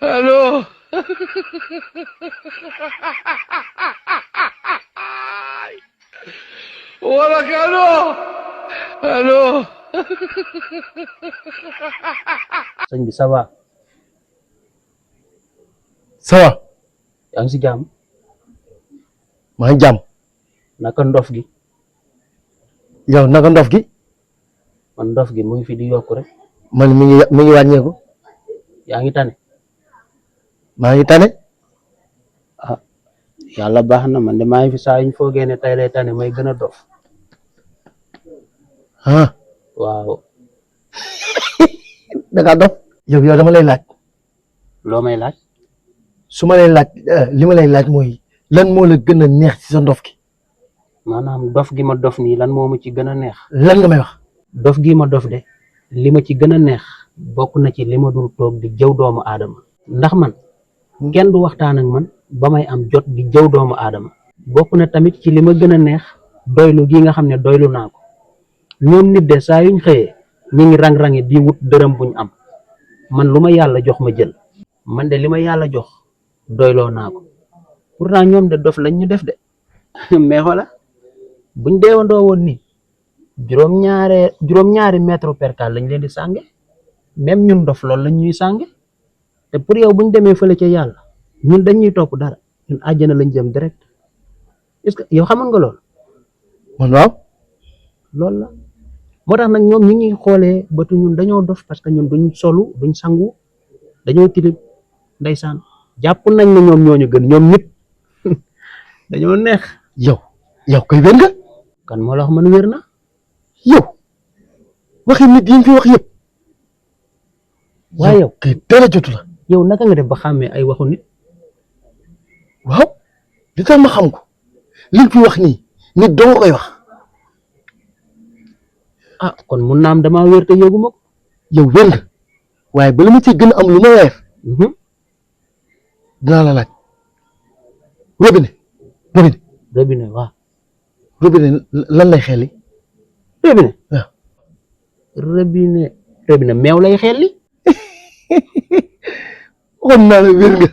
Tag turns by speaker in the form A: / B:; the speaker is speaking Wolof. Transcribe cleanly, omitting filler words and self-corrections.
A: Aló. Hola, Carlos. Aló.
B: sëñ bi ça va
C: ça va
B: yaa ngi si jàmm
C: maa ngi jàmm
B: naka ndof gi
C: yow naka ndof gi
B: man ndof gi mu ngi fi di yokk rek
C: man mi ngi wàññeeku
B: yaa ngi tane
C: maa ngi tane
B: ah yàlla baax na man de maa ngi fi saa yuñ foogee ne tey lay tane may gën a dof
C: ah
B: waaw
C: da ngaa dof yow dama lay laaj
B: loo may laaj
C: su ma lay laaj li ma lay laaj mooy lan moo la gën a neex ci sa ndof gi
B: maanaam dof gi ma dof nii lan moo ma ci gën a neex
C: lan nga may wax
B: dof gi ma dof de li ma ci gën a neex bokk na ci li ma dul toog di jëw doomu aadama ndax man kenn du waxtaan ak man ba may am jot di jëw doomu aadama bokk na tamit ci li ma gën a neex doylu gi nga xam ne doylu naa ko ñoom nit de saa yuñ xëyee ñu ngi rang-rangi di wut dërëm buñ am man lu ma yàlla jox ma jël man de li ma yàlla jox doyloo naa ko pourtant ñoom de dof lañ ñu def de mais voilà buñ deewandoo woon nii juróom-ñaari mètre percal lañ leen di sànge même ñun dof loolu lañ ñuy sànge te pour yow buñ demee fële ca yàlla ñun dañuy topp dara ñun àjjana lañ jëm direct est-ce que yow xamoon nga loolu
C: man waaw
B: loolu la moo tax nag ñoom ñu ngi xoolee bëtu ñun dañoo dof parce que ñun duñ solu duñ sangu dañoo tilim ndeysaan jàpp nañ ne ñoom ñooñu gën ñoom nit dañoo neex
C: yow koy wér nga
B: kan moo la wax man wér na
C: yow waxi nit yi ñu fi wax yëpp
B: waaye yow
C: kay dara jotu la
B: yow naka nga def ba xàmmee ay waxu nit
C: waaw li tax ma xam ko li fi wax nii nit doo nga koy wax
B: ah kon mun naa am damaa wér te yëguma ko
C: yow wér nga waaye bala ma ci gën a am lu ma weer dinaa la laaj robinet
B: waaw
C: robinet lan lay xeli
B: robinet
C: waaw
B: robinet meew lay xelli
C: waxoon naa la wér nga